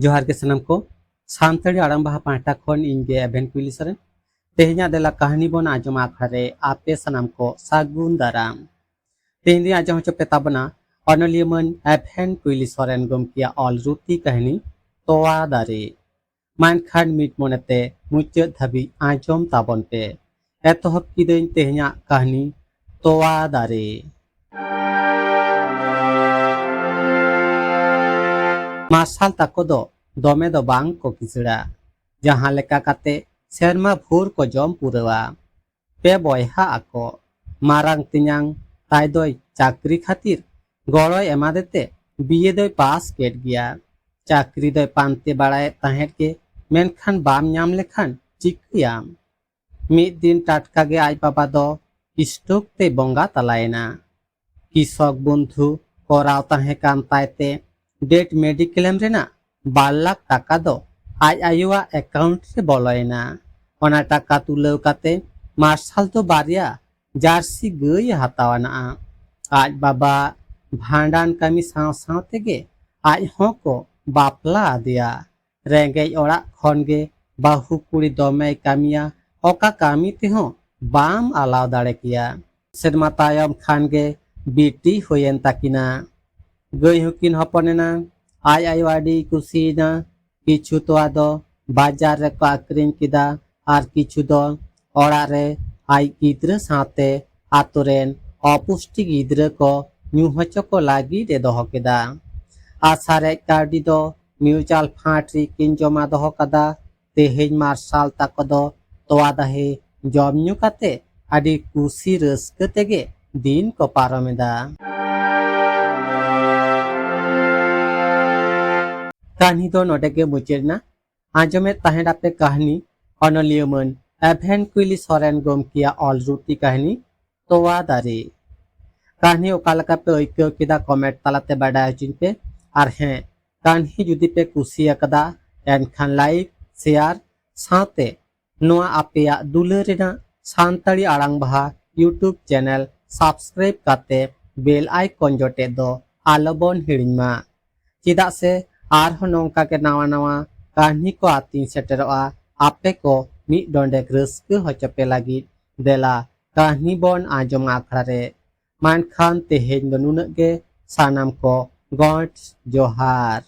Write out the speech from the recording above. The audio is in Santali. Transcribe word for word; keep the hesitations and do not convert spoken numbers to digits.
ᱡᱚᱦᱟᱨ ᱜᱮ ᱥᱟᱱᱟᱢ ᱠᱚ᱾ ᱥᱟᱱᱛᱟᱲᱤ ᱟᱲᱟᱝ ᱵᱟᱦᱟ ᱯᱟᱦᱴᱟ ᱠᱷᱚᱱ ᱤᱧ ᱜᱮ ᱮᱵᱷᱮᱱ ᱠᱩᱭᱞᱤ ᱥᱚᱨᱮᱱ᱾ ᱛᱮᱦᱮᱧᱟᱜ ᱫᱮᱞᱟ ᱠᱟᱹᱦᱱᱤ ᱵᱚᱱ ᱟᱸᱡᱚᱢᱟ ᱟᱠᱷᱲᱟ ᱨᱮ ᱟᱯᱮ ᱥᱟᱱᱟᱢ ᱠᱚ ᱥᱟᱹᱜᱩᱱ ᱫᱟᱨᱟᱢ᱾ ᱛᱮᱦᱮᱧ ᱫᱚᱧ ᱟᱸᱡᱚᱢ ᱦᱚᱪᱚ ᱯᱮ ᱛᱟᱵᱚᱱᱟ ᱚᱱᱚᱞᱤᱭᱟᱹ ᱢᱟᱹᱱ ᱮᱵᱷᱮᱱ ᱠᱩᱭᱞᱤ ᱥᱚᱨᱮᱱ ᱜᱚᱢᱠᱮᱭᱟᱜ ᱚᱞ ᱨᱩᱛᱤ ᱠᱟᱹᱦᱱᱤ ᱛᱚᱣᱟ ᱫᱟᱨᱮ᱾ ᱢᱟ ᱮᱱᱠᱷᱟᱱ ᱢᱤᱫ ᱢᱚᱱᱮᱛᱮ ᱢᱩᱪᱟᱹᱫ ᱫᱷᱟᱹᱵᱤᱡ ᱟᱸᱡᱚᱢ ᱛᱟᱵᱚᱱ ᱯᱮ᱾ ᱮᱛᱚᱦᱚᱵ ᱠᱤᱫᱟᱹᱧ ᱛᱮᱦᱮᱧᱟᱜ ᱠᱟᱹᱦᱱᱤ ᱛᱚᱣᱟ ᱫᱟᱨᱮ᱾ ᱢᱟᱨᱥᱟᱞ ᱛᱟᱠᱚ ᱫᱚ ᱫᱚᱢᱮ ᱫᱚ ᱵᱟᱝ ᱠᱚ ᱠᱤᱥᱟᱹᱲᱟ᱾ ᱡᱟᱦᱟᱸ ᱞᱮᱠᱟ ᱠᱟᱛᱮ ᱥᱮᱨᱢᱟ ᱵᱷᱳᱨ ᱠᱚ ᱡᱚᱢ ᱯᱩᱨᱟᱹᱣᱟ᱾ ᱯᱮ ᱵᱚᱭᱦᱟ ᱟᱠᱚ᱾ ᱢᱟᱨᱟᱝ ᱛᱮᱧᱟᱝ ᱛᱟᱭ ᱫᱚᱭ ᱪᱟᱹᱠᱨᱤ ᱠᱷᱟᱹᱛᱤᱨ ᱜᱚᱲᱚᱭ ᱮᱢᱟᱫᱮ ᱛᱮ ᱵᱤᱭᱮ ᱫᱚᱭ ᱯᱟᱥ ᱠᱮᱫ ᱜᱮᱭᱟ᱾ ᱪᱟᱹᱠᱨᱤ ᱫᱚᱭ ᱯᱟᱱᱛᱮ ᱵᱟᱲᱟᱭᱮᱫ ᱛᱟᱦᱮᱸᱫ ᱜᱮ, ᱢᱮᱱᱠᱷᱟᱱ ᱵᱟᱢ ᱧᱟᱢ ᱞᱮᱠᱷᱟᱱ ᱪᱤᱠᱟᱹᱭᱟᱢ? ᱢᱤᱫ ᱫᱤᱱ ᱴᱟᱴᱠᱟ ᱜᱮ ᱟᱡ ᱵᱟᱵᱟ ᱫᱚ ᱥᱴᱨᱳᱠ ᱛᱮ ᱵᱚᱸᱜᱟ ᱛᱟᱞᱟᱭᱮᱱᱟ᱾ ᱠᱤᱥᱚᱠ ᱵᱚᱱᱫᱷᱩ ᱠᱚᱨᱟᱣ ᱛᱟᱦᱮᱸ ᱠᱟᱱ ᱛᱟᱭ ᱛᱮ ᱰᱮᱛᱷ ᱢᱮᱰᱤᱠᱞᱮᱢ ᱨᱮᱱᱟᱜ ᱵᱟᱨ ᱞᱟᱠᱷ ᱴᱟᱠᱟ ᱫᱚ ᱟᱡ ᱟᱭᱳᱣᱟᱜ ᱮᱠᱟᱣᱩᱱᱴ ᱨᱮ ᱵᱚᱞᱚᱭᱮᱱᱟ᱾ ᱚᱱᱟ ᱴᱟᱠᱟ ᱛᱩᱞᱟᱹᱣ ᱠᱟᱛᱮ ᱢᱟᱨᱥᱟᱞ ᱫᱚ ᱵᱟᱨᱭᱟ ᱡᱟᱨᱥᱤ ᱜᱟᱹᱭ ᱮ ᱦᱟᱛᱟᱣ ᱟᱱᱟᱜᱼᱟ᱾ ᱟᱡ ᱵᱟᱵᱟ ᱵᱷᱟᱸᱰᱟᱱ ᱠᱟᱹᱢᱤ ᱥᱟᱶ ᱥᱟᱶ ᱛᱮᱜᱮ ᱟᱡ ᱦᱚᱸ ᱠᱚ ᱵᱟᱯᱞᱟ ᱟᱫᱮᱭᱟ᱾ ᱨᱮᱸᱜᱮᱡ ᱚᱲᱟᱜ ᱠᱷᱚᱱ ᱜᱮ ᱵᱟᱹᱦᱩ ᱠᱩᱲᱤ ᱫᱚᱢᱮᱭ ᱠᱟᱹᱢᱤᱭᱟ᱾ ᱚᱠᱟ ᱠᱟᱹᱢᱤ ᱛᱮᱦᱚᱸ ᱵᱟᱢ ᱟᱞᱟᱣ ᱫᱟᱲᱮ ᱠᱮᱭᱟ᱾ ᱥᱮᱨᱢᱟ ᱛᱟᱭᱚᱢ ᱠᱷᱟᱱ ᱜᱮ ᱵᱤᱴᱤ ᱦᱩᱭᱮᱱ ᱛᱟᱹᱠᱤᱱᱟ᱾ ᱜᱟᱹᱭ ᱦᱚᱸᱠᱤᱱ ᱦᱚᱯᱚᱱ ᱮᱱᱟ᱾ ᱟᱡ ᱟᱭᱳ ᱟᱹᱰᱤᱭ ᱠᱩᱥᱤᱭᱮᱱᱟ᱾ ᱠᱤᱪᱷᱩ ᱛᱚᱣᱟ ᱫᱚ ᱵᱟᱡᱟᱨ ᱨᱮᱠᱚ ᱟᱹᱠᱷᱨᱤᱧ ᱠᱮᱫᱟ ᱟᱨ ᱠᱤᱪᱷᱩ ᱫᱚ ᱚᱲᱟᱜ ᱨᱮ ᱟᱡ ᱜᱤᱫᱽᱨᱟᱹ ᱥᱟᱶᱛᱮ ᱟᱛᱳ ᱨᱮᱱ ᱚᱯᱩᱥᱴᱤ ᱜᱤᱫᱽᱨᱟᱹ ᱠᱚ ᱧᱩ ᱦᱚᱪᱚ ᱠᱚ ᱞᱟᱹᱜᱤᱫ ᱮ ᱫᱚᱦᱚ ᱠᱮᱫᱟ᱾ ᱟᱨ ᱥᱟᱨᱮᱡ ᱠᱟᱹᱣᱰᱤ ᱫᱚ ᱢᱤᱭᱩᱪᱩᱣᱟᱞ ᱯᱷᱟᱱᱰ ᱨᱮᱠᱤᱱ ᱡᱚᱢᱟ ᱫᱚᱦᱚ ᱠᱟᱫᱟ᱾ ᱛᱮᱦᱮᱧ ᱢᱟᱨᱥᱟᱞ ᱛᱟᱠᱚ ᱫᱚ ᱛᱚᱣᱟ ᱫᱟᱦᱮ ᱡᱚᱢ ᱧᱩ ᱠᱟᱛᱮ ᱟᱹᱰᱤ ᱠᱩᱥᱤ ᱨᱟᱹᱥᱠᱟᱹ ᱛᱮᱜᱮ ᱫᱤᱱ ᱠᱚ ᱯᱟᱨᱚᱢ ᱮᱫᱟ᱾ ᱠᱟᱹᱦᱱᱤ ᱫᱚ ᱱᱚᱰᱮ ᱜᱮ ᱢᱩᱪᱟᱹᱫ ᱮᱱᱟ᱾ ᱟᱸᱡᱚᱢᱮᱫ ᱛᱟᱦᱮᱸᱫ ᱟᱯᱮ ᱠᱟᱹᱦᱱᱤ ᱚᱱᱚᱞᱤᱭᱟᱹ ᱢᱟᱹᱱ ᱮᱵᱷᱮᱱ ᱠᱩᱭᱞᱤ ᱥᱚᱨᱮᱱ ᱜᱚᱢᱠᱮᱭᱟᱜ ᱚᱞ ᱨᱩᱛᱤ ᱠᱟᱹᱦᱱᱤ ᱛᱚᱣᱟ ᱫᱟᱨᱮ᱾ ᱠᱟᱹᱦᱱᱤ ᱚᱠᱟ ᱞᱮᱠᱟ ᱯᱮ ᱟᱹᱭᱠᱟᱹᱣ ᱠᱮᱫᱟ, ᱠᱚᱢᱮᱱᱴ ᱛᱟᱞᱟᱛᱮ ᱵᱟᱰᱟᱭ ᱦᱚᱪᱚᱧ ᱯᱮ᱾ ᱟᱨ ᱦᱮᱸ, ᱠᱟᱹᱦᱱᱤ ᱡᱩᱫᱤ ᱯᱮ ᱠᱩᱥᱤ ᱟᱠᱟᱫᱟ, ᱮᱱᱠᱷᱟᱱ ᱞᱟᱭᱤᱠ, ᱥᱮᱭᱟᱨ ᱥᱟᱶᱛᱮ ᱱᱚᱣᱟ ᱟᱯᱮᱭᱟᱜ ᱫᱩᱞᱟᱹᱲ ᱨᱮᱱᱟᱜ ᱥᱟᱱᱛᱟᱲᱤ ᱟᱲᱟᱝ ᱵᱟᱦᱟ YouTube ᱪᱮᱱᱮᱞ ᱥᱟᱵᱥᱠᱨᱟᱭᱤᱵ ᱠᱟᱛᱮ ᱵᱮᱞ ᱟᱭᱠᱚᱱ ᱡᱚᱴᱮᱫ ᱫᱚ ᱟᱞᱚᱵᱚᱱ ᱦᱤᱲᱤᱧ ᱢᱟ᱾ ᱪᱮᱫᱟᱜ ᱥᱮ ᱟᱨᱦᱚᱸ ᱱᱚᱝᱠᱟ ᱜᱮ ᱱᱟᱣᱟ ᱱᱟᱣᱟ ᱠᱟᱹᱦᱱᱤ ᱠᱚ ᱟᱛᱤᱧ ᱥᱮᱴᱮᱨᱚᱜᱼᱟ ᱟᱯᱮ ᱠᱚ ᱢᱤᱫ ᱰᱚᱸᱰᱮᱠ ᱨᱟᱹᱥᱠᱟᱹ ᱦᱚᱪᱚ ᱯᱮ ᱞᱟᱹᱜᱤᱫ᱾ ᱫᱮᱞᱟ ᱠᱟᱹᱦᱱᱤ ᱵᱚᱱ ᱟᱸᱡᱚᱢᱟ ᱟᱠᱷᱲᱟ ᱨᱮ᱾ ᱢᱮᱱᱠᱷᱟᱱ ᱛᱮᱦᱮᱧ ᱫᱚ ᱱᱩᱱᱟᱹᱜ ᱜᱮ᱾ ᱥᱟᱱᱟᱢ ᱠᱚ ᱜᱚᱰ ᱡᱚᱦᱟᱨ᱾